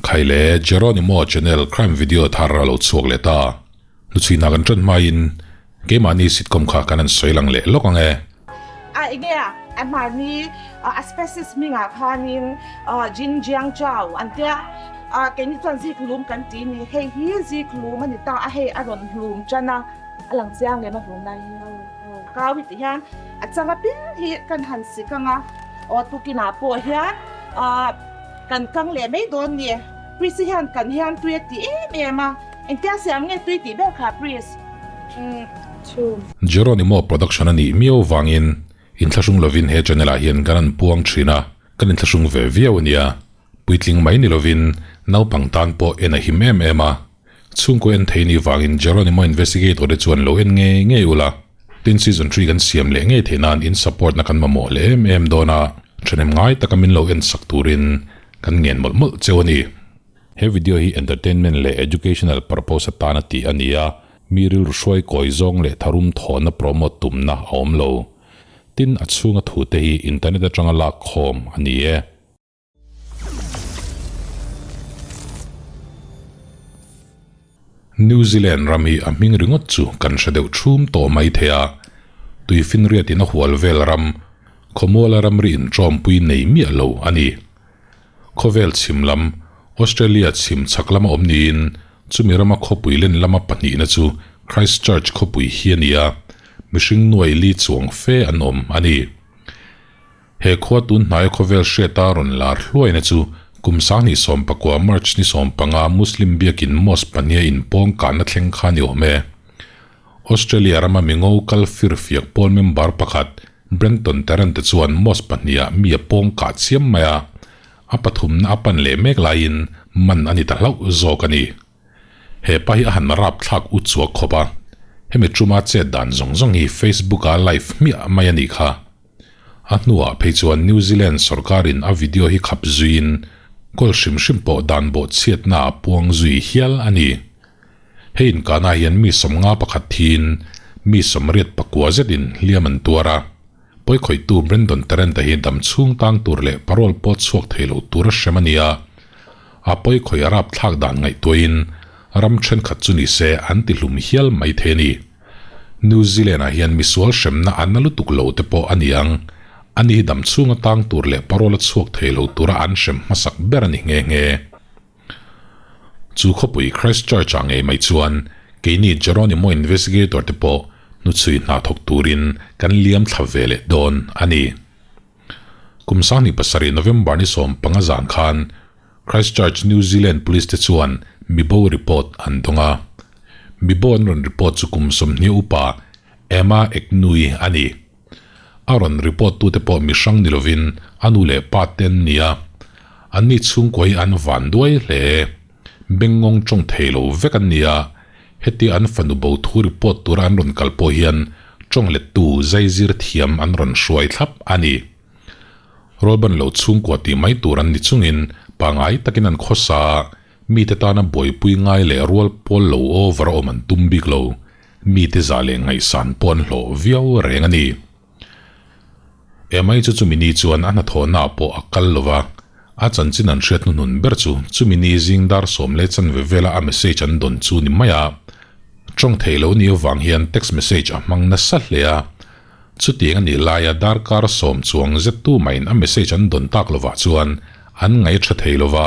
Khaile Jeronimo channel crime video thar a lo chhuak leh ta. Hnuchhuina kan tan hmain keimahni sitcom kha kan han sawi lang leh lawk ang e. A enge a a mahni a species hmingah khanin Jin Jiang Chao an tia a keini chuan ziklum kan ti ni hei hi ziklum a ni ta a hei a rawn hlum tan a a lang chiang em a hlum lai hi kau hi ti hian a changa pil hi kan han sik ang a aw tukinah pawh hian kan kang leh mai dawn ni Pris hian kan hian tui a ti em em a. Engtia siam nge tui tih ber kha please. Umm chhum. Jeronimo production a nih miau vangin inthlahrung lovin he channel ah hian kan an puang thin a, kan inthlahrung ve viau a nia. Puitling mai ni lovin naupang tan pawh en a him em em a. Chhungkaw en thei nih vangin Jeronimo Investigator te chuan lo en ngei ngei ula. Tin season three kan siam leh ngei theih nan in support na kan mamawh leh em em dawn a, thahnem ngai taka min lo en sak turin kan ngen mawlh mawlh cheu a ni. He video hi entertainment leh educational purpose atana tih a ni a, mi rilru hruai kawi zawng leh tharum thawhna promote tumna a awm lo. Tin, a chhunga thute hi internet atanga lak khawm a ni e. New Zealand ram hi a hming ringawt chu kan hre deuh thum tawh mai thei a, tuifinriatin a hual vel ram, khawmuala ramri intawmpui nei miah lo a ni. Khawvel chhim lam, Australia chhim chhak lama awm niin chumi rama khawpui len lama pahnihna chu Christchurch khawpui hi a ni a, mihring nuai li chuang fe an awm a ni. He khua tun hnaia khawvel hriata rawn lar hluaina chu kum 2019 March ni 15 Muslim biakin mosque pahniha inpawng kahna thleng kha ni awm e. Australia rama mingo kal firfiak pawl member pakhat Brenton Tarrant te chuan mosque pahniha mi a pawng kah chiam mai a, a pathumna a pan leh mek laiin man a ni ta hlauh zawk a ni. He pa hi a han rap thlak u chuak khawp a, hemi tuma chet dan zawng zawng hi Facebook-a live hmiah mai a nih kha. A hnuah phei chuan New Zealand sorkarin a video hi khap zuiin kawl hrim hrim pawh dan bawh chhiatna a puang zui hial a ni. Hei inkahna hian mi 51 thiin mi 84 zetin hliam an tuar a. Pawikhawihtu Brendon Tarrant-a hi dam chhung tang tur leh parole pawh chhuak thei lo tur a hrem a ni a. A pawikhawih a rapthlak dan ngaihtuahin ram thenkhat chu ni se an ti hlum hial mai thei a ni. New Zealand-ah hian misual hremna a na lutuk lo te pawh a ni ang. Ani hi dam chhunga tang tur leh parole a chhuak thei lo tura an hrem hmasak ber a ni nghe nghe. Chu khawpui Christchurch ah ngei mai chuan keini Jeronimo Investigator te pawh hnuchhui hna thawk turin kan liam thla ve leh dawn a ni. Kum 27 November ni 15 zan khan Christchurch New Zealand Police te chuan mibo report an dawng a. Mibo an rawn report chu kum 20 upa Emma Eknui a ni. A rawn report tute pawh mi hrang ni lovin a nu leh pa te an ni a, anni chhungkua hi an van duai hle. Bengngawng tawng thei lo vek an ni a, hetia an fanu bo thu report tura an rawn kal pawh hian tawng lettu zaizir thiam an rawn hruai thlap a ni. Rawlban lo chhungkua tih mai tur an ni chungin pangai takin an khawsa a, mite tana buaipui ngai leh rual pawl lo over a awm an tum bik lo. Mite zah leh ngaihsan pawh an hlawh viau reng a ni. Emai chu chumi ni chuan a hnathawhna ah pawh a kal lo va, a chanchin an hriat hnuhnun ber chu chumi ni zing dar sawm leh chanve vela a message an dawn chu ni mai a. Tawng thei lo ni avang hian text message a hmang nasa hle a. Chutiang a nih laia darkar sawm chuang zet tu maiin a message an dawn tak lovah chuan an ngaih tha thei lo va,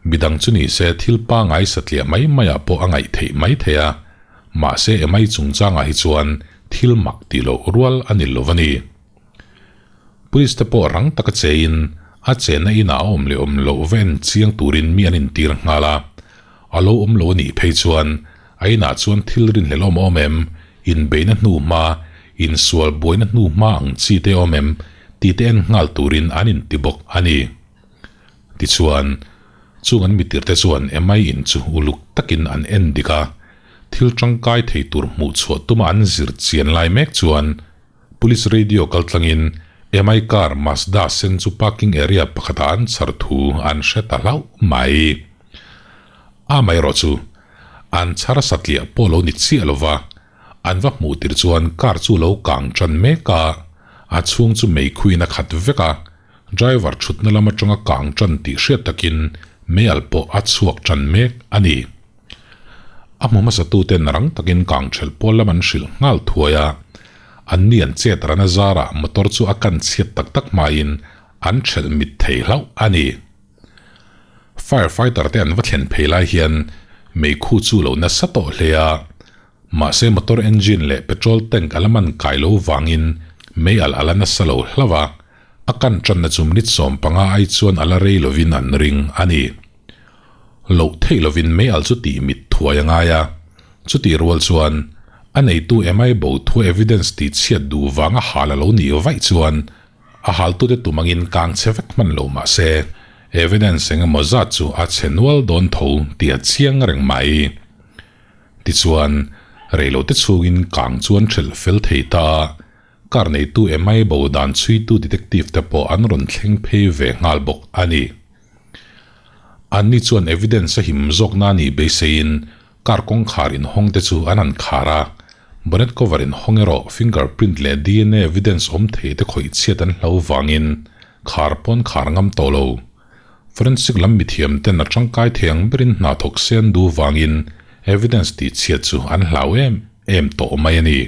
Midang chu ni se thil pangai satliah mai maiah pawh a ngaih theih mai thei a, mahse emai chungchangah hi chuan thil mak tih loh rual a ni lo a ni. Police te pawh rang taka chein a chenna inah a awm leh awm loh va en chiang turin mi an intir nghal a, a lo awm lo a nih phei chuan a inah chuan thil rinhlelh awm awm em, inbeihna hnu hma, insual buaina hnu hma ang chi te awm em tih te en nghal turin an inti bawk a ni. Tichuan, chung an mitirte chuan MI in chu uluk takin an en dik a, thil tangkai thei tur hmuh chhuah tuma an zir chian lai mek chuan Police radio kaltlangin MI car Mazda sen chu parking area pakhatah an chhar thu an hre ta hlauh mai. Amaherawh chu, an chhar satliah pawh lo ni chiah lova, an va hmuh tir chuan car chu lo kang tan mek a, a chhung chu meikhuin a khat vek a, Driver thutna lam atanga kang tan tih hriat takin Meialh pawh a chhuak tan mek a ni. A hmu hmasatuten rang takin kangthelh pawl lam an hrilh nghal thuai a, anni an chet ran a zarah motor chu a kan chhiat tak tak hmain an thelh mit thei hlauh a ni. Fire fighter te an va thlen phei lai hian meikhu chu lo nasa tawh hle a, mahse motor engine leh petrol tank a la man kai lo vangin mei alh a la nasa lo hlauh a, a kan tanna chu minute 15 ai chuan a la rei lovin an ring a ni. Loh theih lovin mei alh chu tih mit thuai a ngai a, chutih rual chuan a neitu emai bo thu evidence tih chhiat duh vanga hal a lo nih vaih chuan a haltute tum angin kang chhe vek hman lo mah se evidence eng emaw zat chu a chhe nual dawn tho tih a chiang reng mai. Tichuan, reilote chhungin kang chuan hrelh fel thei ta a, Car neitu emai bo dan chhuitu detective te pawh an rawn thleng phei ve nghal bawk a ni. Anni chuan evidence a him zawk na nih beiseiin car kawngkhar inhawng te chu an han khar a, bonnet cover inhawng erawh fingerprint leh dna evidence awm thei te khawih chhiat an hlo vangin khar pawn khar ngam tawh lo. Forensic lam mithiam ten a tangkai thei ang berin hna thawk se an duh vangin evidence tih chhiat chu an hlau em em tawh mai a ni.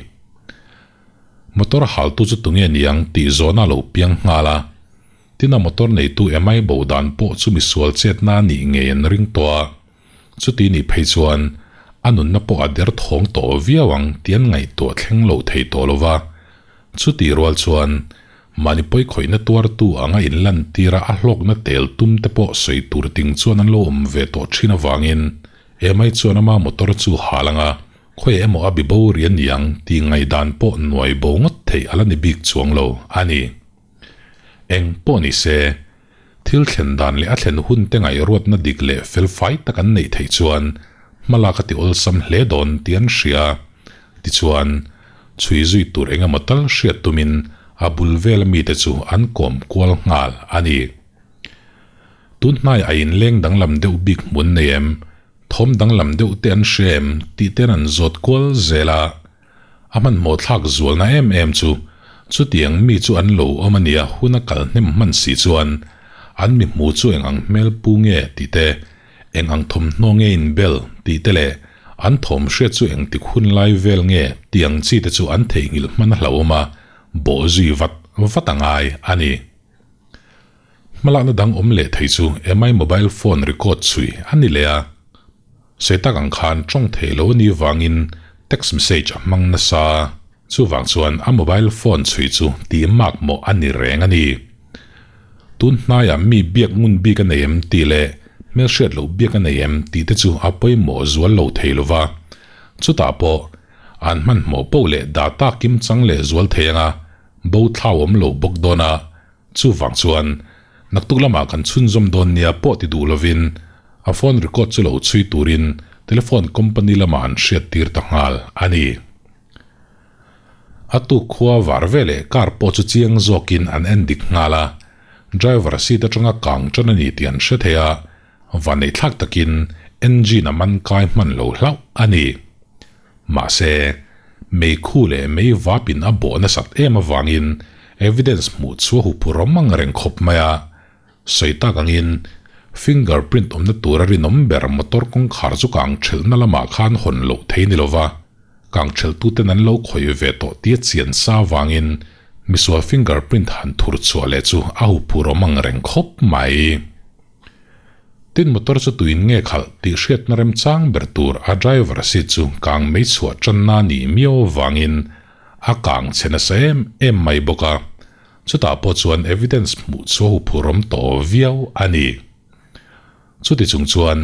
Motor haltu chu tunge niang tih zawhna a lo piang nghal a. Tin a motor neitu emai bo dan pawh chu misual chetna a nih ngei an ring tawh a. Chuti nih phei chuan a nunna pawh a der thawng tawh viau ang tih an ngaihtuah thleng lo thei tawh lo va. Chutih rual chuan mahni pawi khawihna tuartu anga inlantir a a hlawkna tel tum te pawh sawi tur ting chuan an lo awm ve tawh thin avangin emai chuan ama motor chu hal anga Khawiah emaw a bibo ri a ni ang tih ngaihdan pawh nuai bo ngawt theih a la ni bik chuang lo a ni. Eng pawh ni se, thil thlen dan leh a thlen hun te ngaihruatna dik leh fel fai tak an neih theih chuan hmalak a ti awlsam hle dawn tih an hria. Tichuan, chhui zui tur eng emaw tal hriat tumin a bul vela mite chu an kawm kual nghal a ni. Tun hnaiah a inleng danglam deuh bik hmun nei em? Thawm danglam deuh te an hre em tih ten an zawt kual zel a, a hmanhmawh thlak zualna em em chu chutiang mi chu an lo awm a nia hun a kal hnem hman si chuan an mi hmu chu eng ang hmel pu nge tih te, eng ang thawmhnaw nge in bel tih te leh an thawm hriat chu eng tik hun lai vel nge tih ang chi te chu an theihnghilh hman a hlauhawm a, bawh zui vat vat a ngai a ni. Hmalakna dang awm leh thei chu mi mobile phone record chhui a ni leh a, sawi tak ang khan tawng theih lo a nih vangin text message a hmang nasa. Chuvang chuan a mobile phone chhui chu tih mak mawh a ni reng a ni. Tun hnaiah mi biak ngun bik a nei em tih leh hmelhriat loh biak a nei em tih te chu a pawimawh zual lo thei lo va, chutah pawh an hmanhmawh poh leh data kimchang leh zual thei anga bo thlau awm lo bawk dawn a. Chuvang chuan, naktuk lamah kan chhunzawm dawn nia pawh ti duh lovin a phone record chu lo chhui turin telephone company lamah an hriat tir ta nghal a ni. A tuk khua var veleh car pawh chu chiang zawkin an en dik nghal a, driver seat atanga kang tan a ni tih an hre thei a, vaneihthlak takin engine a man kai hman lo hlauh a ni. Mahse, meikhu leh mei vapin a bawh nasat em avangin evidence hmuh chu a huphurhawm ang reng khawp mai a. Sawi tak angin, fingerprint awmna tura rinawm ber motor kawngkhar chu kang thelhna lamah khan hawn loh thei ni lova, kang thelhtuten an lo khawih ve tawh tia chian sa avangin misual fingerprint han thur chhuah leh chu a huphurhawm ang reng khawp mai. Tin motor chu tuin nge khalh tih hriatna remchang ber tur a driver seat chu kang mei chhuah tanna nih miau avangin a kang chhe nasa em em mai bawk a, chutah pawh chuan evidence hmuh chu a huphurhawm tawh viau a ni. Chuti chung chuan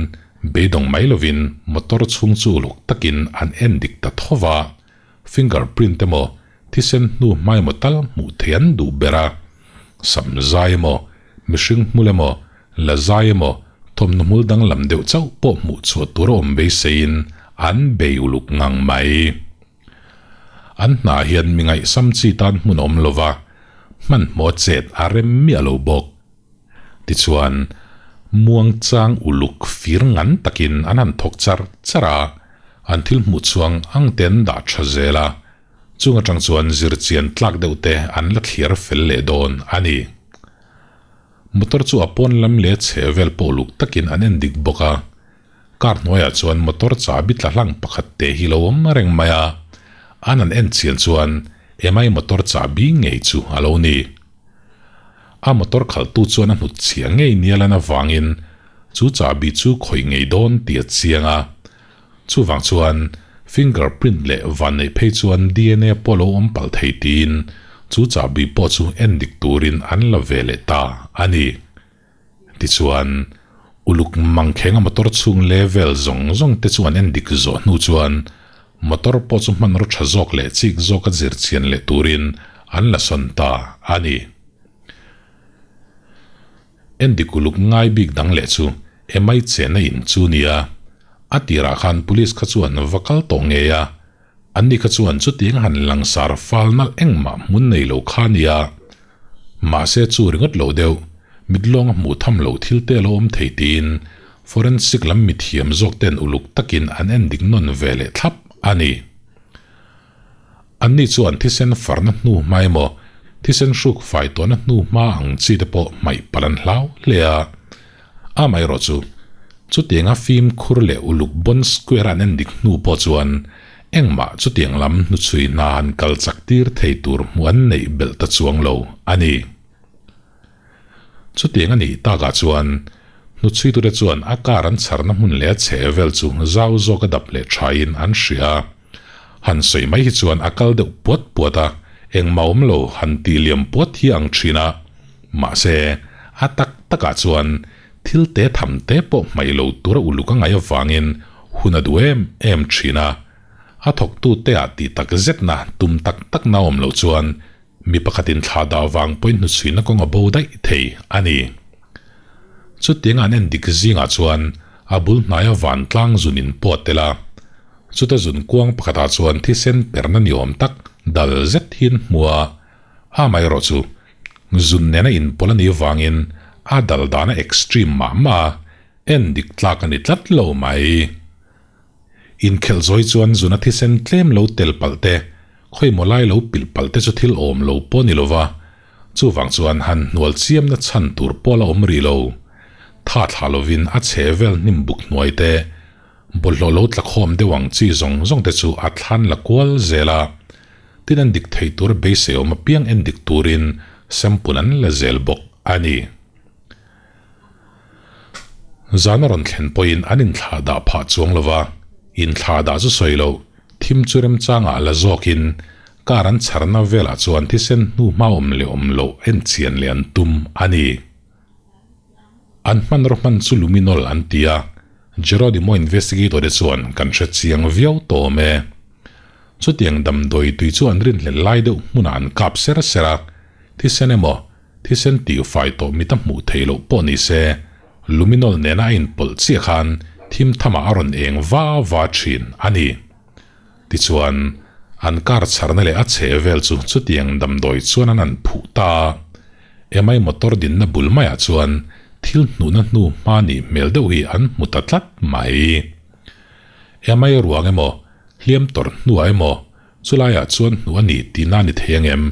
beidawng mai lovin motor chhung chu uluk takin an en dik ta tho va, fingerprint emaw thisen hnu hmai emaw tal hmuh theih an duh ber a, sam zai emaw Mihring hmul emaw, la zai emaw, thawmhnaw hmul danglam deuh chauh pawh hmuh chhuah tur a awm beiseiin an bei uluk ngang mai. An hnah hian mi ngaihsam chi tan hmun a awm lo va, hmanhmawh chet a rem miah lo bawk. Tichuan, muangchang uluk fir ngan takin an han thawk char char a, an thil hmuh chhuang ang te an dah tha zel a, Chung atang chuan zirchian tlak deuh te an la thliar fel leh dawn a ni. Motor chu a pawn lam leh chheh vel pawh luk takin an en dik bawk a. Car hnuaiah chuan motor chahbi tla hlang pakhat te hi lo awm reng mai a, an han en chian chuan MI motor chahbi ngei chu a lo ni. A motor khalhtu chuan a hnut chhia ngei nia lan avangin chu chahbi chu khawih ngei dawn tih a chiang a. Chuvang chuan finger print leh vanneih phei chuan DNA pawh lo awm palh thei tiin chu chahbi pawh chu en dik turin an la ve leh ta a ni. Tichuan, uluk mangkhenga motor chhung level zawng zawng te chu an en dik zawh hnu chuan motor pawh chu hmanraw tha zawk leh chik zawka zir chian leh turin an la sawn ta a ni. En dik uluk ngai bik dang leh chu emai chenna in chu nia. A tirah khan police kha chuan va kal tawh ngei a, Anni kha chuan chutiang han langsar fal nalh engmah hmun nei lo kha nia. Mahse chu ringawt lo deuh, mitlawnga hmuh tham loh thil te lo awm thei tiin forensic lam mithiam zawk ten uluk takin an en dik nawn ve leh thlap a ni. Anni chuan thisen farna hnu hma emaw, thisen hruk fai tawhna hnu hma ang chi te pawh hmaih palh an hlau hle a. Amaherawh chu, chutianga fimkhur leh uluk bon square an en dik hnu pawh chuan engmah chutiang lam hnuchhui hna han kal chak tir thei tur hmuh an neih belh ta chuang lo a ni. Chutiang a nih takah chuan hnuchhuitute chuan a car an chharna hmun leh a chheh vel chu zau zawka dap leh thain an hria a. Han sawi mai hi chuan a kal deuh puat puat a, engmah awm lo han tih liam puat hi ang thin a. Mahse, a tak takah chuan thil te tham te pawh hmaih lo tura uluk a ngaih avangin hun a duh em em thin a. A thawktu te ah tih tak zetna tum tak takna awm loh chuan mi pakhatin thla dah vang pawhin hnuchhuina kawng a bo daih thei a ni. Chutianga an en dik zingah chuan a bul hnaia vantlang zun in pawh a tel a. Chuta zun kuang pakhatah chuan thisen perna ni awm tak dal zet hi an hmu a, amaherawh chu zun nena inpawlh a nih avangin a dal dan a extreme mah mah a, en dik tlak a ni tlat lo mai. Inkhelh zawi chuan zuna thisen tlem lo tel palh te, khawimaw lai lo pilh palh te chu thil awm lo pawh a ni lova, Chuvang chuan han hnual chiamna chhan tur pawh la awm rih lo. Tha thlah lovin a chhe vel hnim buk hnuai te, bawlhhlawh lo tla khawm deuh ang chi zawng zawng te chu a thlan la kual zel a. Tin en dik thei tur beisei awm apiang en dik turin sample an la zel bawk a ni. Zan a rawn thlen pawhin an inthlah dah phah chuang lo va, inthlah dah chu sawi lo, thim chu remchangah la zawkin car an chharna velah chuan thisen hnu hma awm leh awm loh en chian leh an tum a ni. An hmanraw hman chu luminol an ti a, Geronimo investigator te chuan kan hre chiang viau tawh awm e. Chutiang damdawi tui chu an rinhlelh lai deuh hmunah an kap ser ser a, thisen emaw, Thisen tihfai tawh mit a hmuh theih loh pawh ni se, luminol nena a inpawlh chiah khan thim thamah a rawn eng va va thin a ni. Tichuan, an car chharna leh a chheh vel chu chutiang damdawi chuan an han phuh ta a. MI motor dinna bul maiah chuan thil hnuhna hnu hma nih hmel deuh hi an hmu ta tlat mai. MI ruang emaw, hliam tawrh hnuah emaw, Chulaiah chuan hnuh a ni tihna a ni thei ang em?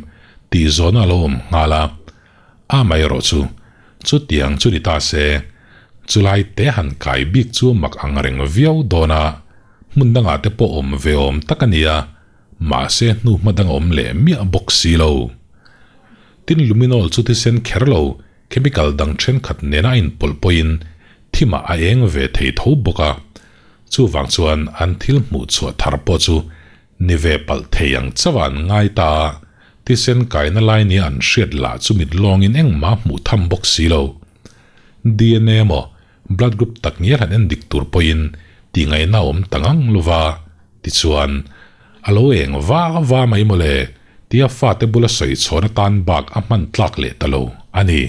tih zawhna a lo awm nghal a. Amaherawh chu, chutiang chu ni ta se, chulai te han kai bik chu mak ang reng viau dawn a, hmun dangah te pawh awm ve awm tak a ni a, mahse hnu hma dang a awm leh miah bawk si lo. Tin luminol chu thisen kher lo, chemical dang thenkhat nena a inpawlh pawhin thimah a eng ve thei tho bawk a, Chuvang chuan an thil hmuh chhuah thar pawh chu ni ve palh thei ang chauh a an ngai ta a, thisen kaina lai nia an hriat lah chu mit lawngin engmah hmuh tham bawk si lo. DNA emaw blood group tak ngial han en dik tur pawhin tih ngaihna a awm ta ngang lo va, tichuan a lo eng va va mai mawle tia fate bula sawi chhawn atan bak a hman tlak leh ta lo a ni.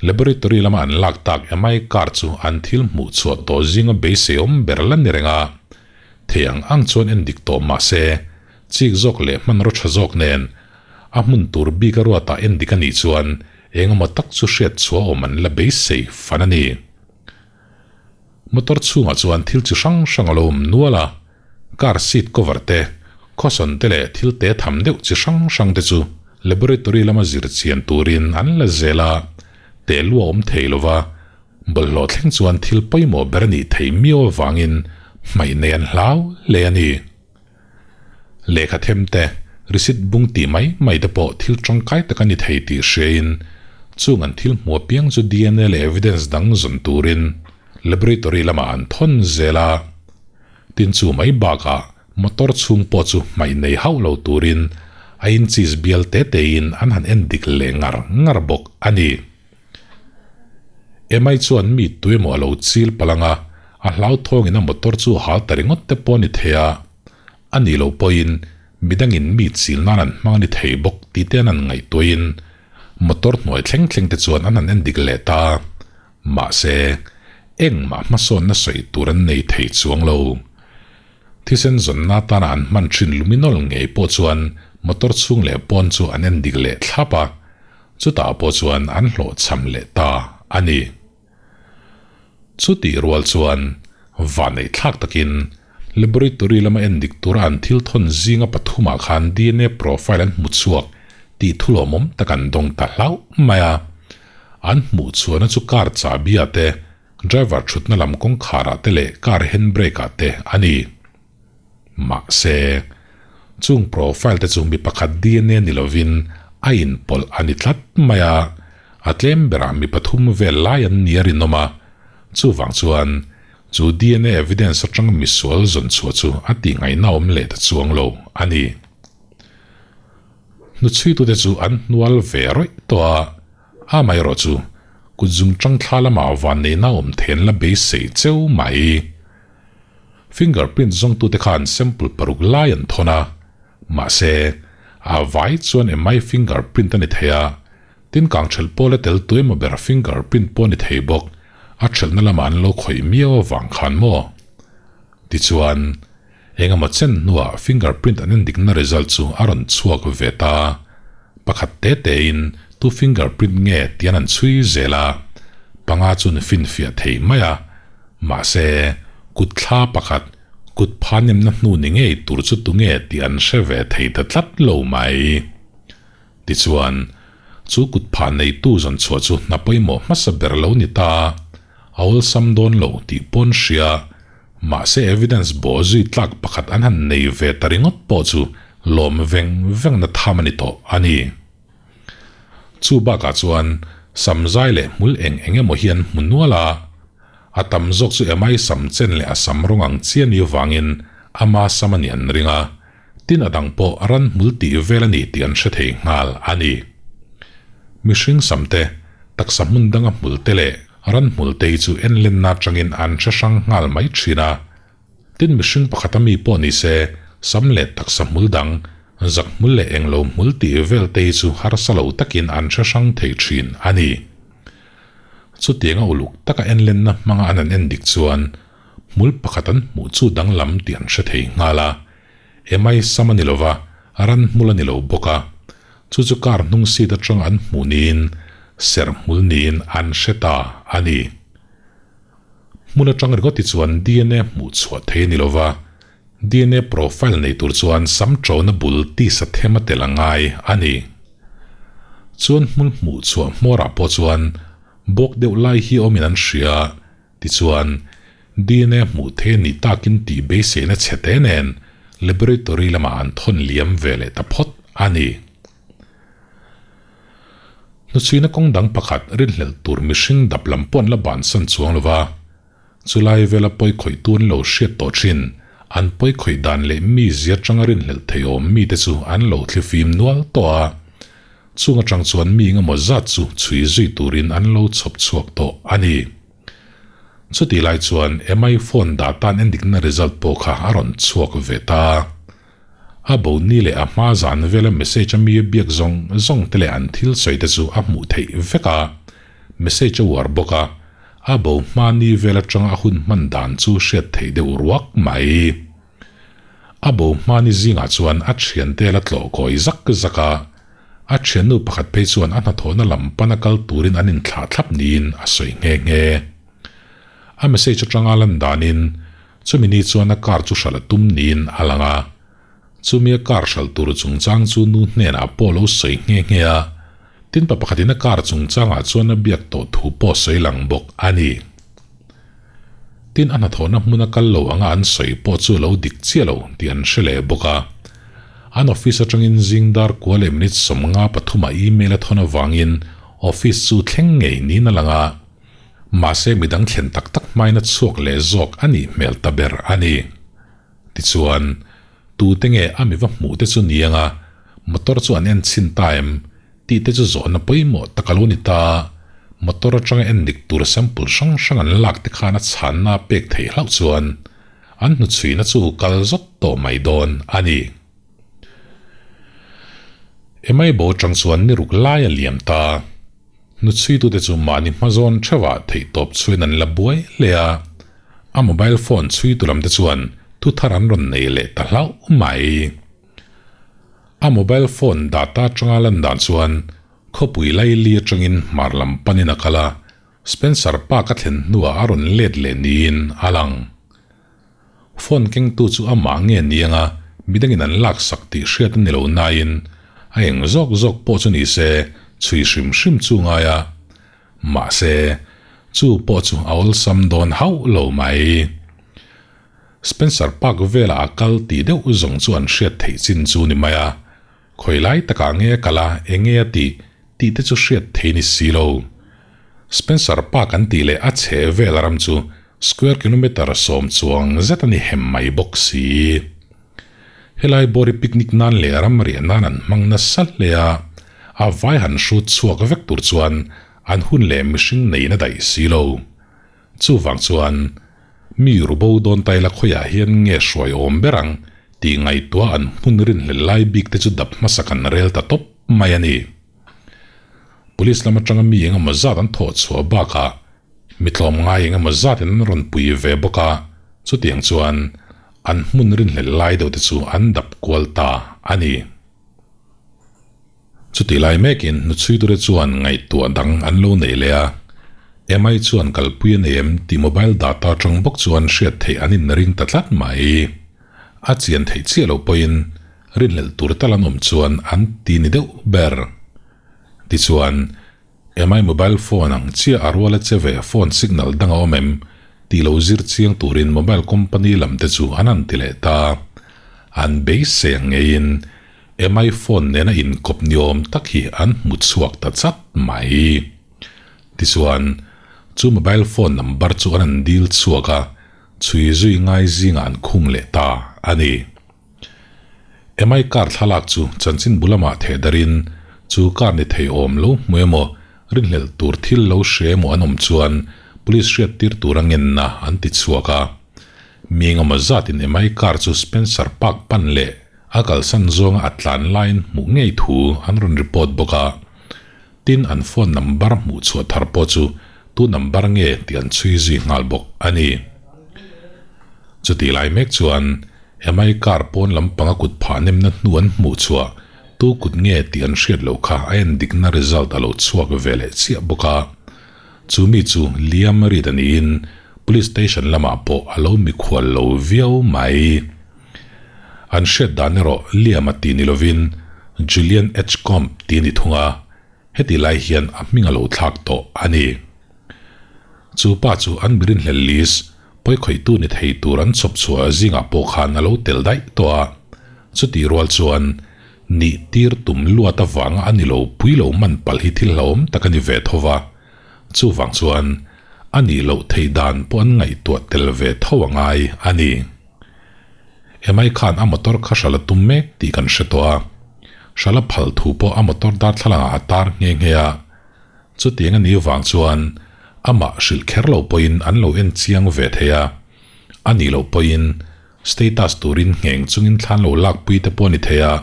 Laboratory lama an lak tak MI car chu an thil hmuh chhuah tawh zinga beisei awm ber la ni reng a. Thei ang ang chuan en dik tawh mah se, chik zawk leh hmanraw tha zawk nen a hmun tur bik a ruatah en dik a nih chuan eng emaw tak chu hriat chhuah awm an la beisei fan a ni. Motor chhungah chuan thil chi hrang hrang a lo awm nual a, car seat cover te, cushion te leh thil te tham deuh chi hrang hrang te chu. Laboratory lama zir chian turin an la zel a, tel a awm thei lova, bawlhhlawh thleng chuan thil pawimawh ber a nih theih miau avangin hmaih nei an hlau hle a ni. Lehkha them te, receipt bung tih mai mai te pawh thil tangkai tak a ni thei tih hriain chung an thil hmu apiang chu DNA leh evidence dang zawn turin laboratory lamah an thawn zel a. Tin chu mai bakah motor chhung pawh chu hmaih nei hauh lo turin a inches bial te tein an han en dik leh ngar ngar bawk a ni. Emai chuan mi tuemaw a lo chil palh ang a, a hlauthawngin a motor chu hal ta ringawt te pawh a ni thei a, a nih loh pawhin midangin mi chil nan an hmang a ni thei bawk tih te an han ngaihtuahin motor hnuai thleng thleng te chuan an han en dik leh ta. Mahse, engmah hmasawnna sawi tur an nei thei chuang lo. Thisen zawnna atana an hman thin luminol ngei pawh chuan motor chhung leh pawn chu an en dik leh thlap a, chutah pawh chuan an hlawhchham leh ta a ni. Chutih rual chuan vanneih thlak takin laboratory lama en dik tura an thil thawn zinga pathumah khan DNA profile an hmu chhuak tih thulawmawm tak an dawng ta hlauh mai a. An hmuh chhuahna chu car chahbi ah te, driver thutna lam kawngkhar ah te leh car handbrake ah te a ni. Mahse, chung profile te chu mi pakhat DNA ni lovin a inpawlh a ni tlat mai a, a tlem berah mi pathum vel lai an ni a rinawm a, chuvang chuan chu DNA evidence atanga misual zawn chhuah chu a tihngaihna awm leh ta chuang lo a ni. Hnuchhuitute chu an hnual ve rawih tawh a, amaherawh chu kut zungchang thla lamah vanneihna awm then la beisei cheu mai. Fingerprint zawngtute khan sample paruk lai an thawn a, mahse, a vai chuan emai fingerprint a ni thei a, tin kangthelh pawla tel tuemaw ber fingerprint pawh a ni thei bawk, a thelhna lamah an lo khawih miau avang khan maw? Tichuan. Engemaw chen hnuah fingerprint an endikna result chu a rawn chhuak ve ta. Pakhat te tein tu fingerprint nge tian an chhui zel a, panga chun finfiah thei mai a. Mahse, kut thla pakhat, kut pha nemna hnu ni ngei tur chu tunge tih an hre ve thei ta tlat lo mai. Tichuan, chu kut pha neitu zawn chhuah chu hna pawimawh hmasa ber lo ni ta, a awlsam dawn lo tih pawn hria. Mahse evidence bawh zui tlak pakhat an han nei ve ta ringawt pawh chu lawm veng vengna tham a ni tawh a ni. Chu bakah chuan samzai leh hmul eng eng emaw hi an hmu nual a, a tam zawk chu emai sam chen leh a sam rawng ang chi a nih vangin ama sam a nih an ring a, tin a dang pawh ran hmul tih vel a ni tih an hre thei nghal a ni. Mihring samte, taksa hmun danga hmulte leh ran hmulte hi chu enlenna atangin an hre hrang nghal mai thin a. Tin mihring pakhata mi pawh ni se, sam leh taksa hmul dang, zak hmul leh englo hmul tih velte hi chu harsa lo takin an hre hrang thei thin a ni. Chutianga uluk taka enlenna hmanga an han endik chuan Hmul pakhat an hmuh chu danglam tih an hre thei nghal a, Emai sam a ni lova, ran hmul a ni lo bawk a. Chu chu car hnung seat atang an hmuh niin ser hmul niin an hre ta a ni. Hmul atang ringawt hi chuan DNA hmuh chhuah thei a ni lova, DNA profile nei tur chuan sam tona bul tisa them a tel a ngai a ni. Chuan hmul hmuh chhuah hmawrah pawh chuan bawk deuh lai hi awmin an hria. Tichuan, DNA hmuh thei a nih takin tih beiseina chhe te nen laboratory lamah an thawn liam ve leh ta phawt a ni. Hnuchhuina kawng dang pakhat rinhlelh tur mihring dap lam pawh an la bansan chuang lo va, chulai vela pawi khawihtu an lo hriat tawh thin, an pawi khawih dan leh mi zia tanga rinhlelh thei awm mite chu an lo thlifim nual tawh a, chung atang chuan mi engemaw zat chu chhui zui turin an lo chhawp chhuak tawh a ni. Chutih lai chuan MI phone dah tan endikna result pawh kha a rawn chhuak ve ta. A bo ni leh a hma zan vela message a mi a biak zawng zawng te leh an thil sawi te chu a hmuh theih vek a, message a uar bawk a, a bo hma ni vel atanga a hun hman dan chu hriat theih deuh ruak mai. A bo hma ni zingah chuan a thiante la tlawh kawi zak zak a, A thiannu pakhat phei chuan a hnathawhna lam pana kal turin an inthlah thlap niin a sawi nghe nghe. A message atanga lan danin chumi ni chuan a car chu hralh a tum niin a lang a. Chumi a car hralh tur chungchang chu nu hnenah pawh lo sawi nghe nghe a, tin pa pakhatin a car chungchangah chuan a biak tawh thu pawh sawi lang bawk a ni. Tin a hnathawhna hmuna kal lo anga an sawi pawh chu a lo dik chiah lo tih an hre leh bawk a. An office atangin zing dar kua leh minute 53 ah email a thawn avangin office chu thleng ngei niin a lang a. Mahse midang thlen tak tak hmain a chhuak leh zawk a nih hmel ta ber a ni. Tichuan, tute nge a mi va hmuh te chu ni anga motor chu an en chhin ta em tih te chu zawhna pawimawh tak a lo ni ta. Motor atanga en dik tur sample hrang hrang an lak te khan a chhanna a pek theih hlauh chuan an hnuchhuina chu kal zawt tawh mai dawn a ni. Emai bo atang chuan ni ruk lai a liam ta. Hnuchhuitute chu mahni hmazawn theuhah theihtawp chhuin an la buai hle a, a mobile phone chhuitu lamte chuan thu thar an rawn nei leh ta hlauh mai. A mobile phone data atanga lan dan chuan khawpui laili atangin hmar lam panin a kal a, Spencer Park a thlen hnuah a rawn let leh niin a lang. Phone kengtu chu amah nge ni anga midangin an laksak tih hriat a ni lo nain a eng zawk zawk pawh chu ni se chhui hrim hrim chu ngai a. Mahse, chu pawh chu a awlsam dawn hauh lo mai. Spencer Park velah a kal tih deuh zawng chu an hriat theih chin chu ni mai a. Khawi lai takah nge a kal a, enge a tih tih te chu hriat thei ni si lo. Spencer Park an tih leh a chheh vel ram chu square kilometre 10 chuang zet a ni hem mai bawk si. Helai bawri picnic nan leh ram riah nan an hmang nasa hle a, a vai han hrut chhuak vek tur chuan an hun leh mihring neihna daih si lo. Chuvang chuan mi rubo dawn taila khawiah hian nge hruai awm ber ang tih ngaihtuah an hmun rinhlelh lai bik te chu dap hmasa kan rel ta tawp mai a ni. Police lam atanga mi engemaw zat an thawh chhuah bakah mi tlawmngai engemaw zatin an rawn pui ve bawk a, chutiang chuan an hmun rinhlelh lai deuh te chu an dap kual ta a ni. Chutih lai mekin hnuchhuiture chuan ngaihtuah dang an lo nei leh a, MI chuan kalpui a nei em tih mobile data atang bawk chuan hriat theih an inring ta tlat mai. A chian theih chiah loh pawhin rinhlelh tur tal an awm chuan an ti ni deuh ber. Tichuan, MI mobile phone ang chiah a ruala che ve phone signal dang a awm em tih lo zir chiang turin mobile company lam te chu an han ti leh ta. An beisei ang ngeiin MI phone nena inkawp ni awm tak hi an hmu chhuak ta chat mai. Tichuan, chu mobile phone number chu an han dil chhuak a, chhui zui ngai zingah an khung leh ta a ni. MI car thlalak chu chanchin bu lamah theh darin chu car ni thei awm lo hmu emaw rinhlelh tur thil lo hre emaw an awm chuan police hriat tir tur a ngenna an ti chhuak a. Mi engemaw zatin MI car chu Spencer Park pan leh a kalsan zawnga a tlan laiin hmuh ngei thu an rawn report bawk a. Tin an phone number hmuh chhuah thar pawh chu tu number nge tih an chhui zui nghal bawk a ni. Chutih lai mek chuan MI car pawn lampanga kut phah nemna hnu an hmuh chhuah tu kut nge tih an hriat loh kha a en dikna result a lo chhuak ve leh chiah bawk a. Chu mi chu Liam Reid a niin police station lamah pawh a lo mikhual lo viau mai. An hriat dan erawh Liam a ti ni lovin Julian Edgecombe ti a ni thung a, heti lai hian a hming a lo thlak tawh a ni. Chu pa chu an mirinhlel list pawikhawihtu ni thei tur an chhawp chhuah zingah pawh khan a lo tel daih tawh a, chutih rual chuan nih tir tum luat avanga a ni lo pui lo man palh hi thil hlauhawm tak a ni ve tho va, chuvang chuan a nih loh theih dan pawh an ngaihtuah tel ve tho a ngai a ni. Emai khan a motor kha hralh a tum mek tih kan hre tawh a, hralh a phal thu pawh a motor darthlalangah a tar nghe nghe a. Chutiang a nih vang chuan amah hrilh kher lo pawhin an lo en chiang ve thei a, a nih loh pawhin status turin ngheng chungin thlan lo lakpui te pawh a ni thei a.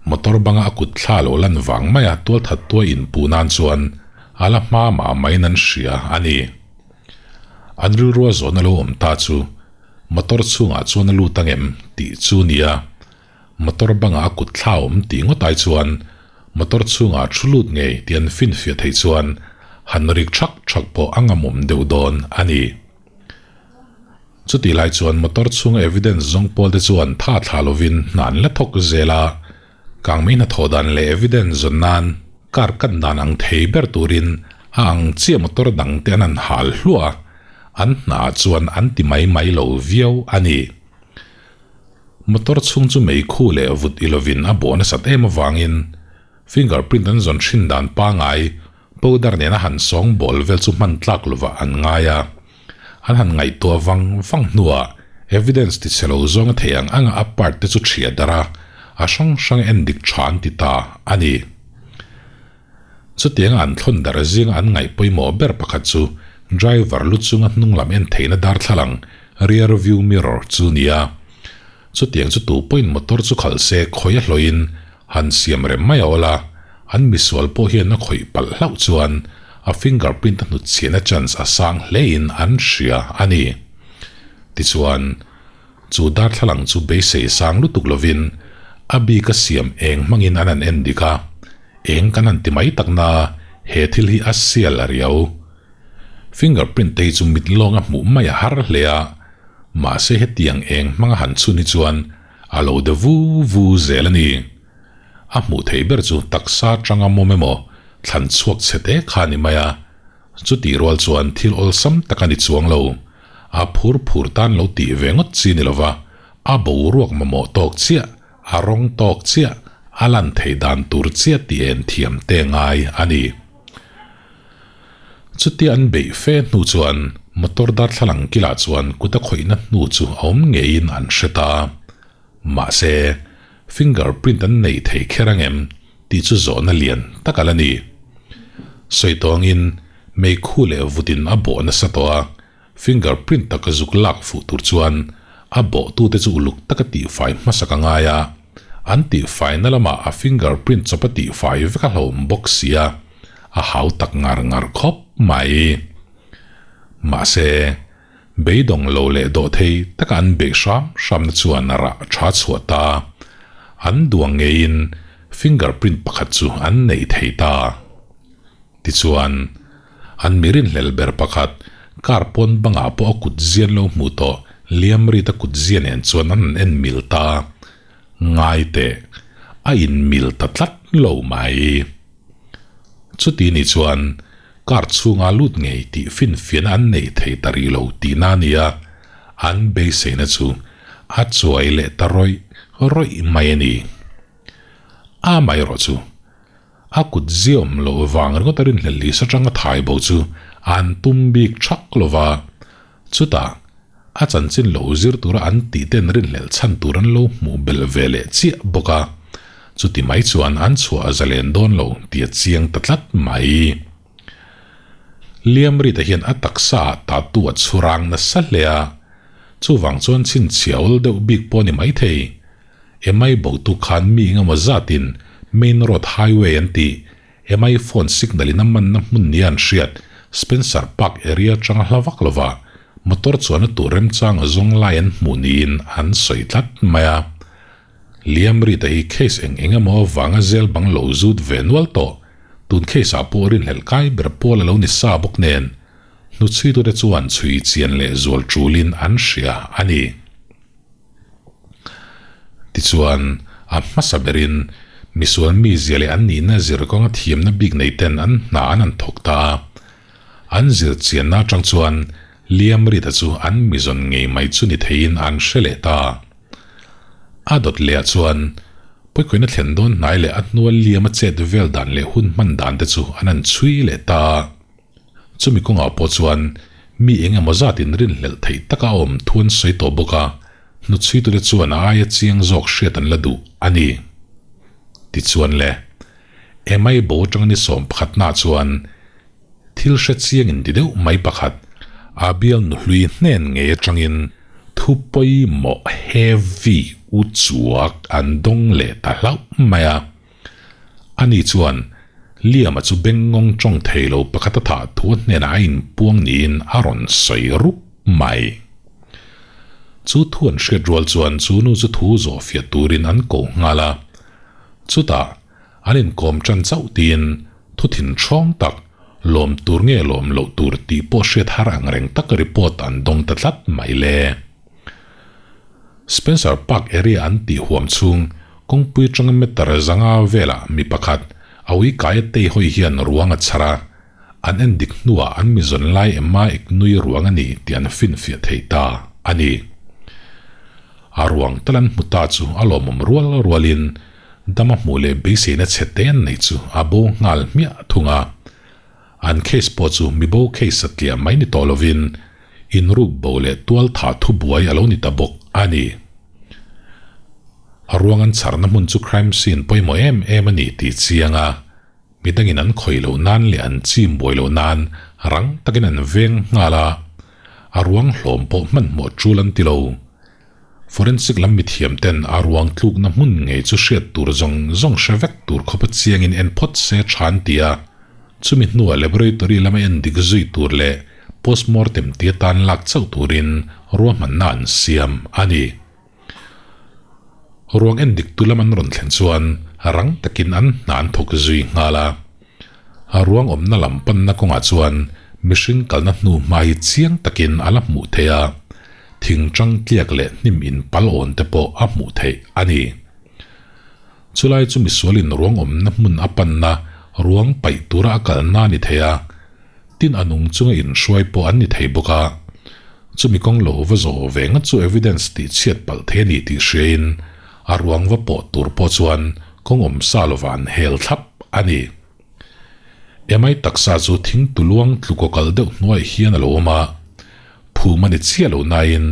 Motor banga a kut thla lo lan vang maia tualthat tuai inpuh nan chuan a la hma mah maiin an hria a ni. An rilrua zawhna lo awm ta chu Motor chhungah chuan a lut ang em tih chu nia, motor bangah a kut thla awm tih ngawt ai chuan motor chhungah thu lut ngei tih an finfiah theih chuan han rik thak thak pawh a ngamawm deuh dawn a ni. Chutih lai chuan motor chhunga evidence zawng pawl te chuan tha thla lovin hna an la thawk zel a, kangmei hnathawh dan leh evidence zawn nan car kan dan ang thei ber turin a ang chiah motor dang te an han hal hluah a, an hna ah chuan an ti mai mai lo viau a ni. Motor chhung chu meikhu leh vut i lovin a bawh nasat em avangin fingerprint an zawn thin dan pangai powder nena han sawng bawl vel chu hman tlak lovah an ngai a. An han ngaihtuah vang vang hnuah evidence ti chhe lo zawnga thei ang anga a part te chu ṭhiah darh a, a hrang hrang en dik ṭha an ti ta a ni. Chutianga an thlawn darh zinga an ngaih pawimawh ber pakhat chu driver lu chunga hnung lam en theihna darthlalang, rear view mirror, chu ni a. Chutiang chu tu pawhin motor chu khalh se khawi a hlawhin han siam rem mai a awl a, an misual pawh hian a khawih palh hlauh chuan a fingerprint a hnutchhiahna chance a sang hlein an hria a ni. Tichuan, chu darthlalang chu beisei sang lutuk lovin a bik a siam eng hmangin an han en dik a, eng kan han ti mai tak na he thil hi a sial a riau. Fingerprint te hi chu mit lawnga hmuh mai a har hle a, mahse hetiang eng hmanga han chhun hi chuan a lo de vu vu zel a ni. A hmuh theih ber chu taksa tanga mawm emaw thlan chhuak chhe te kha a ni mai a, chutih rual chuan thil awlsam tak a ni chuang lo. A phur phur tan lo tih ve ngawt chi ni lova, a boruak mamawh tawk chiah, a rawng tawk chiah, a lan theih dan tur chiah tih en thiam te ngai a ni. Chutia an beih fe hnu chuan motor darthlalang kilah chuan kut a khawihna hnu chu a awm ngeiin an hre ta. Mahse, finger print an nei thei kher ang em tih chu zawhna lian tak a la ni. Sawi tawngin meikhu leh vutin a bawh nasa tawh a, finger print taka zuk lak fuh tur chuan a bawhtute chu uluk taka tihfai hmasak a ngai a, an tihfaina lamah a finger print chawp a tihfai vek a hlauhawm bawk si a, a hau tak ngar ngar khawp mai. Mahse, beidawng lo leh dawh thei taka an beih hram hramna chuan rah tha chhuah ta, an duang ngeiin finger print pakhat chu an nei thei ta. Tichuan, an mi rinhlel ber pakhat, car pawn bangah pawh a kut zian lo hmuh tawh Liam Reed-a kut zia nen chuan an han en mil ta. Ngai teh, a inmil ta tlat lo mai. Chuti ni chuan car chhunga lut ngei tih finfiahna an nei thei ta rih lo tihna a ni a, an beiseina chu a chuai leh ta rawih rawih mai a ni. Amaherawhchu, A kut ziawm loh vang ringawt a rinhlelh lisa tanga thai bo chu an tum bik thak lo va. Chutah, a chanchin lo zir tura an tih ten rinhlelh chhan tur an lo hmuh belh ve leh chiah bawk a. Chuti mai chuan an chhuah a zalen dawn lo tih a chiang ta tlat mai. Liamrita hian a taksa ah tattoo a chhurang nasa hle a, chuvang chuan chhinchhiah awl deuh bik pawh a ni maithei. Emai botu khan mi engemaw zatin Main Road Highway an tih, Emai phone signal in a manna hmun nia an hriat Spencer Park area atanga hla vak lova motor chuanna tur remchang a zawng lai an hmuh niin an sawi tlat mai a. Liam Reed-a hi case eng eng emaw avanga zel bang lo zut ve nual tawh, tun case ah pawh rinhlelh kai ber pawl a lo ni sa bawk nen, hnuchhuitute chuan chhui chian leh zual tulin an hria a ni. Tichuan, a hmasa berin misual mizia leh an nihna zir kawnga thiamna bik nei ten an hna an han thawk ta a. An zir chianna atang chuan Liam Reed-a chu an mizawn ngei mai chu ni theiin an hre leh ta. A dawt lehah chuan pawikawina thlen dawn hnai leh a hnua Liam-a chet vel dan leh hun hman dan te chu an han chhui leh ta. Chumi kawngah pawh chuan mi eng emaw zat in rinhlelh theih taka a awm thu an sawi tawh bawk a, hnuchhuitute chuan a aia chiang zawk hriat an la duh a ni. Tichuan le, Emai bo atanga ni 11 nah chuan thil hre chiang in ti deuh mai pakhat, a bial nuhlui hnen ngei atangin thu pawimawh heavy u chuak an dawng leh ta hlauh mai a. Ani chuan Liam-a chu bengngawng tawng thei lo pakhat a thah thu a hnenah a inpuang niin a rawn sawi rup mai. Chu thu an hriat rual chuan chu nu chu thu zawhfiah turin an ko nghal a. Chutah an inkawm tan chauh tiin thu thinhrawng tak. Lawm tur nge lawm loh tur tih pawh hriat har ang reng tak report an dawng ta tlat mai le. Spencer Park area an tih huam chhung kawngpui tanga meter zanga velah mi pakhat a ui kaia tei hawi hian ruang a chhar a, an en dik hnuah an mi zawn lai Emma Iknui ruang a ni tih an finfiah thei ta a ni. A ruang tal an hmu ta chu a lawmawm rual rualin dama hmuh leh beiseina chhe te an neih chu a bo nghal hmiah thung a. An case pawh chu mibo case satliah mai ni tawh lovin inruk bo leh tual tha thubuai a lo ni ta bawk a ni. A ruang an chharna hmun chu crime scene pawimawh em em a ni tih chiang a. Midangin an khawih loh nan leh an chim buai loh nan rang takin an veng nghal a, a ruang hlawm pawh hmanhmawh tul an ti lo. Forensic lam mithiam ten a ruang tlukna hmun ngei chu hriat tur zawng zawng hre vek tur khawpa chiangin en phawt se tha an ti a, chumi hnuah laboratory lama en dik zui tur leh postmortem tia tan lak chauh turin ruahmanna an siam a ni. Ruang en dik tu lam an rawn thlen chuan rang takin an hna an thawk zui nghal a. A ruang awmna lam panna kawngah chuan mihring kalna hnu hma hi chiang takin a la hmuh theih a, thing tang tliak leh hnim in pal awn te pawh a hmuh theih a ni. Chulai chu misualin ruang awmna hmun a panna ruang paih tura a kalna a ni thei a, Tin a nung chunga inhruai pawh an ni thei bawk a, chumi kawng lo va zawh ve ngat chu evidence tih chhiat palh thei a ni tih hriain a ruang va pawh tur pawh chuan kawng awm sa lova an hel thlap a ni. Emai taksa chu thing tuluang tlukaw kal deuh hnuai hian a lo awm a, phum a ni chiah lo nain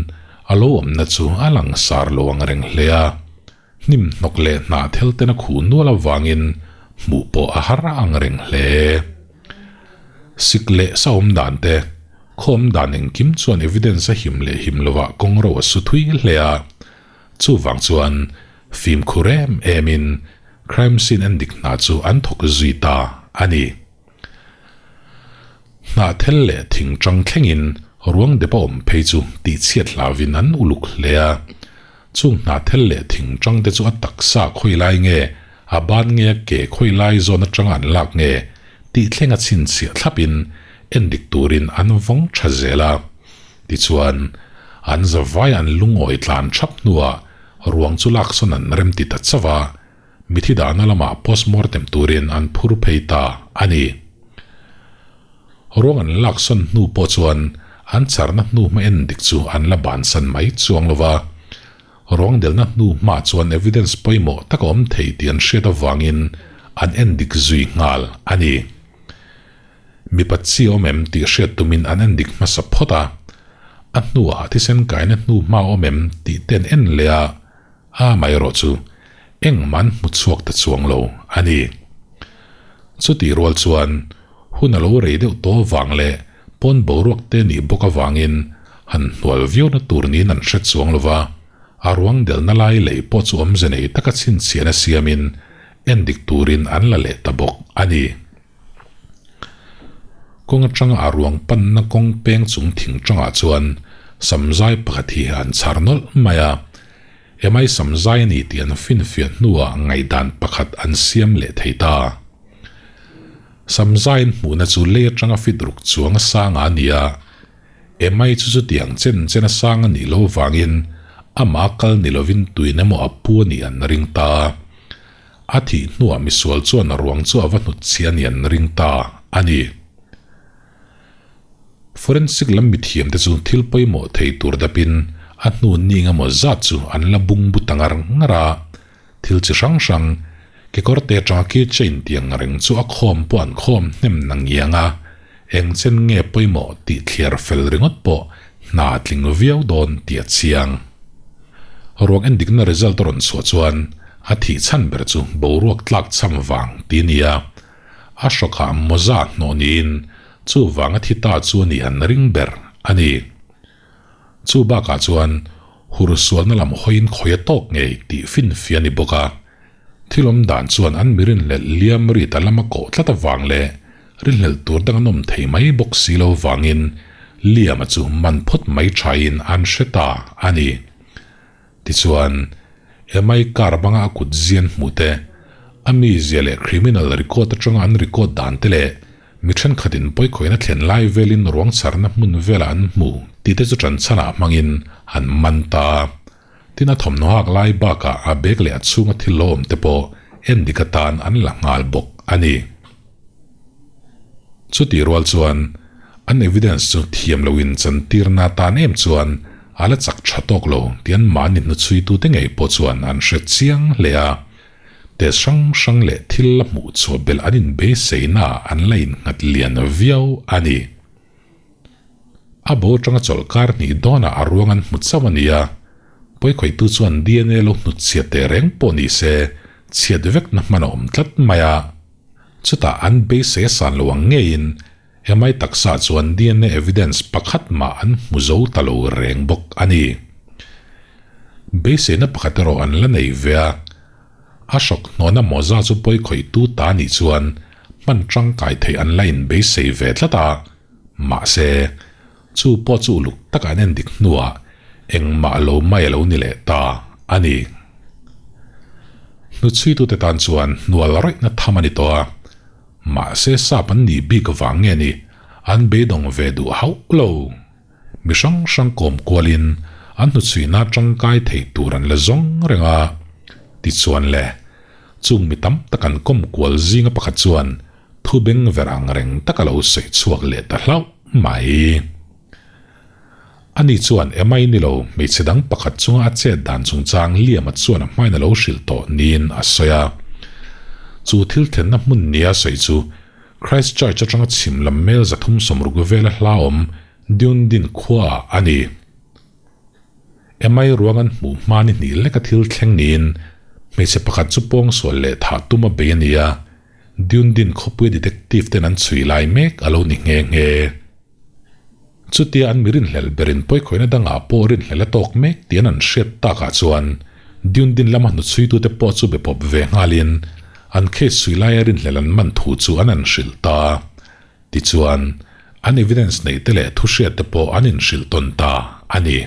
a lo awmna chu a lang sar lo ang reng hle a. Hnim hnawk leh hnah thel ten a khuh nual avangin hmuh pawh a har ang reng hle. Sik leh sa awm dan te, khaw awm dan engkim chuan evidence a him leh him lovah kawng ro a su thui hle a. Chuvang chuan fimkhur em emin crime scene en dik hna chu an thawk zui ta a ni. Hnah thel leh thing tang thlengin ruang dep a awm phei chu tihchhiat hlauvin an uluk hle a. Chung hnah thel leh thing tang te chu a taksa khawi lai nge, a ban nge a ke khawi lai zawn atanga an lak nge tih thleng a chhinchhiah thlapin endik turin an vawng tha zel a. Tichuan, an zavai an lungawi tlan thap hnuah ruang chu laksawn an remti ta chauh a. Mithi dahna lamah postmortem turin an phur phei ta a ni. Ruang an laksawn hnu pawh chuan an charna hnu hma en dik chu an la bansan mai chuang lo va. Ruang delna hnu hma chuan evidence pawimawh tak a awm thei tih an hriat avangin an en dik zui nghal a ni. Mipa chi awm em tih hriat tumin an en dik hmasa phawt a. A hnuah thisen kaina hnu hma awm em tih te an en leh a. A amaherawh chu engmah an hmu chhuak ta chuang lo a ni. Chutih rual chuan hun a lo rei deuh tawh avang leh pawn boruak te nih bawk avangin han hnual viauna tur niin an hre chuang lo va, a ruang delna lai lei pawh chu awmze nei taka chhinchhiahna siamin endik turin an la leh ta bawk a ni. Kawng atanga a ruang panna kawng peng chung thing tangah chuan samzai pakhat hi an chhar nawlh mai a, emai samzai a ni tih an finfiah hnuah ngaihdan pakhat an siam leh thei ta. Samzai an hmuhna chu lei atanga fit ruk chuang a sanga a ni a, emai chu chutiang chen chen a sang a nih loh vangin amah kal ni lovin tuin emaw a pu a nih an ring ta. A thih hnuah misual chuan a ruang chu a va hnut chhi a ni an ring ta a ni. Forensic lam mithiam te chu thil pawimawh thei tur dapin a hnu ning emaw zat chu an la bung bu ta ngar ngar a, thil chi hrang hrang, kekawr te atanga key chain tiang reng chu a khawm pawh an khawm hnem na ngiang a, eng chen nge pawimawh tih thliar fel ringawt pawh hna tling viau dawn tih a chiang. Ruang endikna result a rawn chhuah chuan A thih chhan ber chu boruak tlak cham vang ti a ni a, a hrawkah mawza hnawh niin chu vanga thi ta chu a nih an ring ber a ni. Chu bakah chuan hur sualna lam hawiin khawi a tawk ngei tih finfia a ni bawk a, thil awm dan chuan an mi rinhlelh liam ri ta lama kawh tlat avang leh rinhlelh tur dang an awm thei mai bawk si lo vangin Liama chu man phawt mai thain an hre ta a ni. Tichuan, MI car banga a kut zian hmuh te, a mizia leh criminal record atanga an record dan te leh Mi thenkhatin pawikhawihna thlen lai velin ruang chharna hmun velah an hmu tih te chu ṭanchhanah hmangin an man ta a. Tin, a thawmhnaw hak lai bakah a bag leh a chhunga thil lo awm te pawh endik atan an la nghal bawk a ni. Chutih rual chuan an evidence chu thiam loin chantirna atan em chuan a la chak tha tawk lo tih an mahni hnuchhuitute ngei pawh chuan an hre chiang hle a. Test hrang hrang leh thil la hmuh chhuah belh an inbeiseina an la innghat lian viau a ni. A bo atanga chawlhkar hnih dawnah a ruang an hmu chauh a ni a, pawikhawihtu chuan DNA lo hnut chhiat teh reng pawh ni se chhiat vekna hman a awm tlat mai a. Chutah an beisei a san lo ang ngeiin hemai taksa chuan DNA evidence pakhat mah an hmu zo ta lo reng bawk a ni. Beiseina pakhat erawh an la nei ve a, a hrawk hnawhna mawza chu pawikhawihtu ta nih chuan hman tangkai theih an la inbeisei ve tlat a, mahse, chu pawh chu uluk taka an endik hnuah engmah lo mai a lo ni leh ta a ni. Hnuchhuitute tan chuan hnual rawihna tham a ni tawh a, mahse sap an nih bik vang nge ni an beidawng ve duh hauh lo. Mi hrang hrang kawm kualin an hnuchhuihna tangkai theih tur an la zawng reng a, tichuan le, chung mi tam tak an kawm kual zinga pakhat chuan thu beng ver ang reng tak a lo sawi chhuak leh ta hlauh mai. Ani chuan Emma-i ni lo hmeichhe dang pakhat chunga a chet dan chungchang Liam-a chuan a hmain a lo hrilh tawh niin a sawi a. Chu thil thlenna hmun nia sawi chu Christchurch atanga chhim lam mel 360 vela hla awm Dunedin khuaah a ni. Emai ruang an hmuh hma ni hnih leka thil thleng niin hmeichhe pakhat chu pawngsual leh thah tum a bei a ni a, Dunedin khawpuia detective ten an chhui lai mek a lo ni nghe nghe. Chutia an mi rinhlelh berin pawikhawihna dangah pawh rinhlelh a tawk mek tih an an hriat takah chuan Dundin lama hnuchhuitute pawh chu be pawp ve nghalin an case chhui laia rinhlelh an man thu chu an an hrilh ta. Tichuan, an evidence neih te leh thuhriat te pawh an inhrilh tawn ta a ni.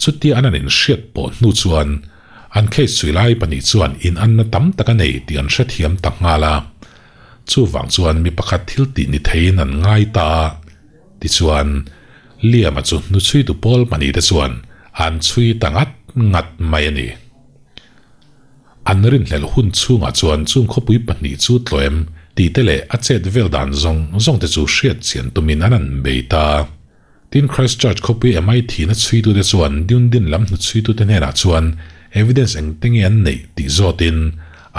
Chutia an an inhriat pawh hnu chuan an case chhui lai pahnih chuan inanna tam tak a nei tih an hrethiam ta nghal a. Chuvang chuan mi pakhat thil tih ni theiin an ngai ta a, tichuan Liam-a chu hnuchhuitu pawl pahnihte chuan an chhui ta ngat ngat mai a ni. An rinhlelh hun chhungah chuan chung khawpui pahnih chu tlawm tih te leh a chet vel dan zawng zawng te chu hriat chian tumin an an bei ta. Tin, Christchurch khawpui MIT na chhuitute chuan Dundin lam hnuchhuitute hnenah chuan evidence engte nge an neih tih zawtin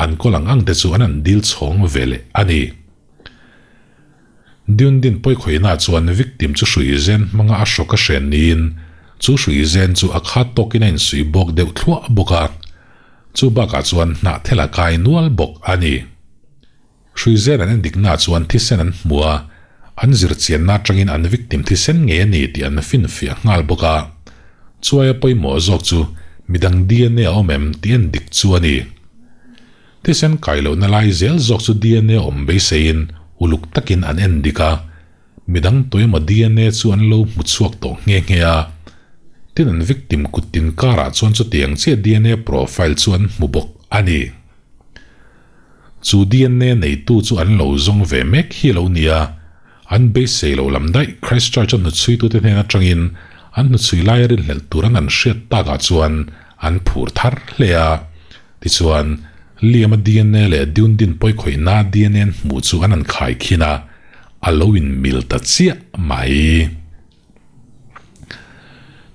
an kawl ang ang te chu an an dil chhawng ve leh a ni. Dundin pawikhawihna chuan victim chu hrui zen hmanga a hrawk a hren niin chu hrui zen chu a khat tawkin a insuih bawk deuh thluah bawk a, chu bakah chuan hnahthel a kai nual bawk a ni. Hruizen an endikna chuan thisen an hmu a, an zirchianna atangin an victim thisen ngei a ni tih an finfiah nghal bawk a. Chuaia pawimawh zawk chu midang DNA a awm em tih endik chu a ni. Thisen kai lohna lai zel zawk chu DNA awm beiseiin uluk takin an endik a, midang tuemaw DNA chu an lo hmu chhuak tawh nghe nghe a. Tin an victim kut tin karah chuan chutiang chiah DNA profile chu an hmu bawk a ni. Chu DNA neitu chu an lo zawng ve mek hi a lo ni a, an beisei lo lam daih Christchurch a hnuchhuitute hnen atangin an hnuchhui laia rinhlelh tur an an hriat takah chuan an phur thar hle a. Tichuan, Liam-a DNA leh Dundin pawikhawihna DNA an hmuh chu an an khaikhin a, a lo inmil ta chiah mai.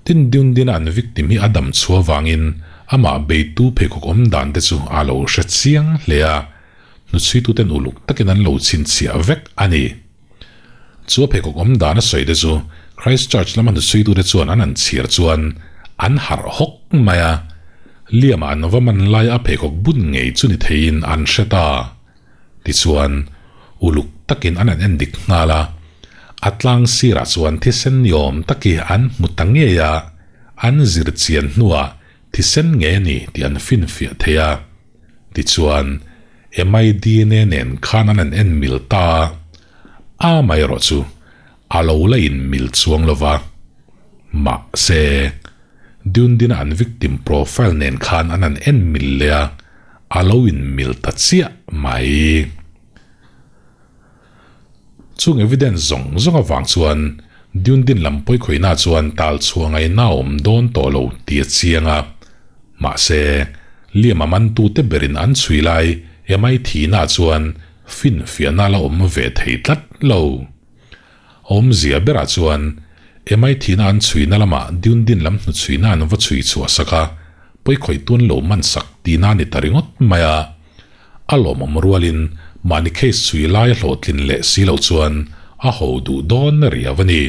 Tin, Dundin-a an victim hi a dam chhuah avangin amah beitu pheikhawk awm dan te chu a lo hre chiang hle a, hnuchhuituten uluk takin an lo chhinchhiah vek a ni. Chu a pheikhawk awm dan a sawi te chu Christchurch lama hnuchhuitute chuan an han chhiar chuan an harh hawk mai a, Liam-a an va man laia a pheikhawk bun ngei chu ni theiin an hre ta. Tichuan, uluk takin an han endik nghal a, a tlang sirah chuan thisen ni awm taki an hmu ta ngei a, an zir chian hnuah thisen ngei a ni tih an finfiah thei a. Tichuan, MIDNA nen khan an han en mil ta a, amaherawh chu a lo la in mil chuang lo va. Mahse, Dundina an victim profile nen khan an han en mil leh a, A lo in mil ta chiah mai. Chung evidence zawng zawng avang chuan Dundin lam pawikhawihna chuan tal chhuah ngaihna a awm dawn tawh lo tih a chiang a. Mahse, Liam a mantute berin an chhui lai MI thihna chuan finfiahna la awm ve thei tlat lo. Awmzia berah chuan MI thihna an chhuina lamah Dundin lam hnuchhuina an va chhui chhuah sak a, pawikhawih tun lo man sak tihna a ni ta ringawt mai a. A lawmawm rualin mahni case chhui lai a hlawhtlin leh si loh chuan a ho duh dawn na riau a ni.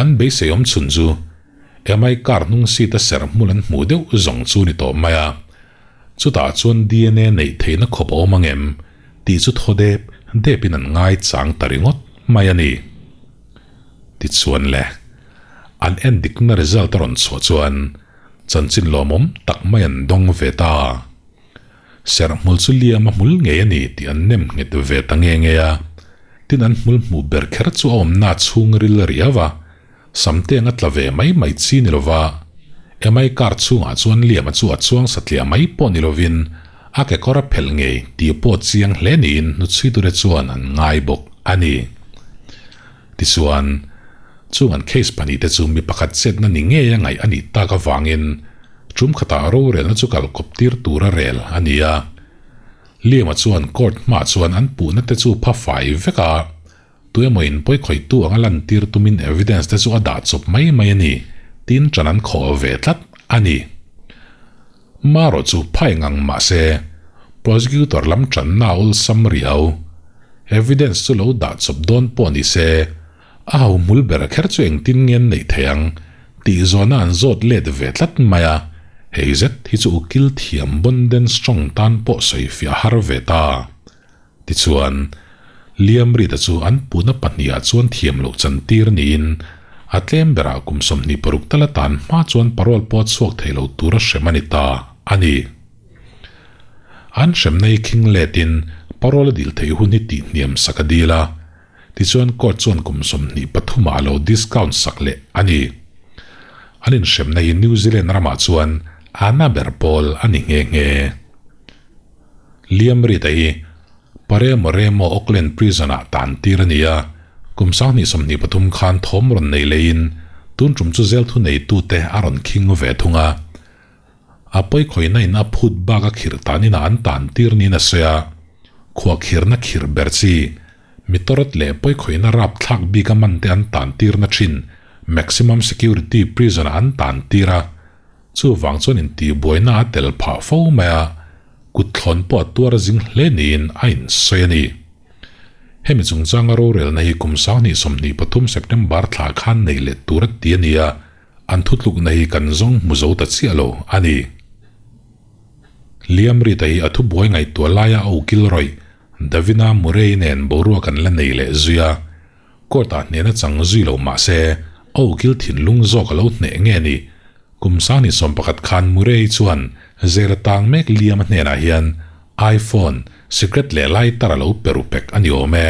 An beisei awm chhun chu MI car hnung seat a ser hmul an hmuh deuh zawng chu ni tawh mai a. Chutah chuan dna neih theihna khawp a awm ang em tih chu thaw dep depin an ngai chang ta ringawt mai a ni. Tichuan le, an endikna result a rawn chhuah chuan Chanchin lawmawm tak mai an dawng ve ta. Serhmul chu liam a hmul ngei a ni tih an nem nghet ve ta nge nge a. Tin an hmul hmuh ber kher chu a awmna chhung ril riau a, samteng a tla ve mai mai chi ni lova. MI car chhungah chuan liama chu a chuang satliah mai pawh ni lovin a kekawr a phelh ngei tih pawh chiang hle niin hnuchhuitute chuan an ngai bawk a ni. Tichuan, chung an case pahnihte chu mi pakhat chetna ni ngei a ngaih a nih tak avangin tum khatah rorelna chu kal kawp tir tura rel a ni a. Liam-a chuan court hmaah chuan an puhna te chu pha fai vek a, tuemaw in pawikhawihtu anga lantir tumin evidence te chu a dah chawp mai mai a ni tiin ṭan an khawh ve tlat a ni. Marawh chu phai ngang mah se, prosecutor lam ṭanna a awlsam riau. Evidence chu lo dah chawp dawn pawh ni se, a ho hmul ber kher chu engtin nge an neih thei ang tih zawhna an zawt let ve tlat mai a, hei zet hi chu ukil thiam Bonden Strong tan pawh sawifiah har ve ta. Tichuan, Liam Reed-a chu an puhna pahnihah chuan thiam loh chantir niin a tlem berah kum 26 tal atan hma chuan parole pawh a chhuak thei lo tura hrem a ni ta a ni. An hremna hi khing letin parole a dil theih hun hi tihhniam sak a dil a, tichuan court chuan kum 23 ah a lo discount sak leh a ni. An inhremna hi New Zealand ramah chuan a na ber pawl a ni nghe nghe. Liam Reed-a hi Paremoremo Auckland Prison-ah tan tir a ni a, kum 2023 khan thawm rawn nei leiin tun tum chu zel thuneitute a rawn khing ve thung a. A pawikhawihna in a phut bak a khirh tan inah an tan tir niin a sawi a, khuahkhirhna khirh ber chi, mi tawrawt leh pawikhawihna rapthlak bik a man te an tan tirna thin Maximum Security Prison-ah an tan tir a, chuvang chuan intihbuaina a tel phah fo mai a, kutthlawn pawh a tuar zing hle niin a insawi a ni. Hemi chungchanga rorelna hi kum 2023 September thla khan nei leh tur a ti a ni a, An thutlukna hi kan zawng hmu zo ta chiah lo a ni. Liam Rita hi a thubuai ngaihtuah laia a ukil rawih Davina Murray nen boruak an la nei leh zui a, court-ah hnehna chang zui lo mah se a ukil thinlung zawk a lo hneh nge ni. Kum 2011 khan Murray chuan zela tang mek Liam-a hnenah hian iPhone, secret leh lighter a lo pe ru pek a ni awm e.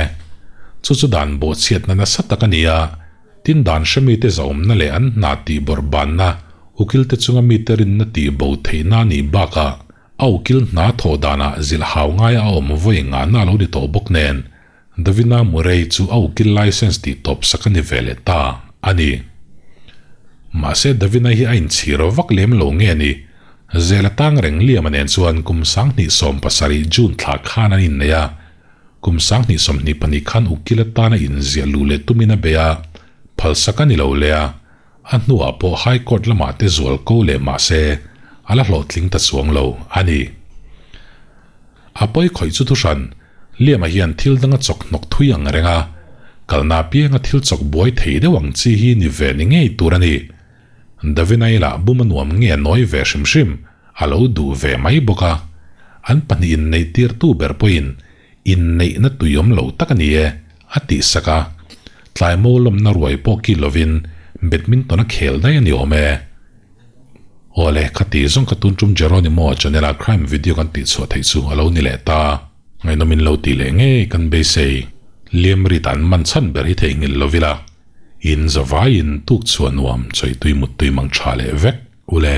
Chu chu dan bawhchhiatna nasa tak a ni a. Tin dan hre mite zahawmna leh an hna tih bawrh banna, ukilte chunga mite rinna tih bo theihna a nih bakah a ukil hna thawh danah zilh hau ngaia a awm vawi ngahna a lo ni tawh bawk nen, Davina Murray chu a ukil licence tih tawp sak a ni ve leh ta a ni. Mahse Davina hi a inchhir vak lem lo nge ni, Zela tang reng Liama nen chuan kum 2017 June thla khan an innei a, Kum 2022 khan ukil atana inziah luh leh tumin a bei a, phalsak a ni lo leh a, a hnuah pawh High Court lamah te zual ko leh mah se a la hlawhtling ta chuang lo a ni. A pawi khawih chu thuhran, Liama hian thil danga chawk hnawk thui ang reng a, kalna apianga thil chawk buai thei deuh ang chi hi ni ve ni ngei tur a ni. Davinai lah bum a nuam nge a nawi ve hrim hrim, a lo duh ve mai bawk a. An pahnih inneih tirtu ber pawhin inneihna tui awm lo tak a ni e, a tih sak a. Tlai mo lawmna ruai pawh kil lovin badminton a khel daih a ni awm e. Awle, khati zawng ka tun tum Jeronimo channel-a crime video kan tihchhuah theih chu a lo ni leh ta. Ngaihnawm in lo tih leh ngei kan beisei. Liam rit an man chhan ber hi theihnghilh lovila. In zavaiin tuk chhuah nuam chawitui muttui mang tha leh vek ule.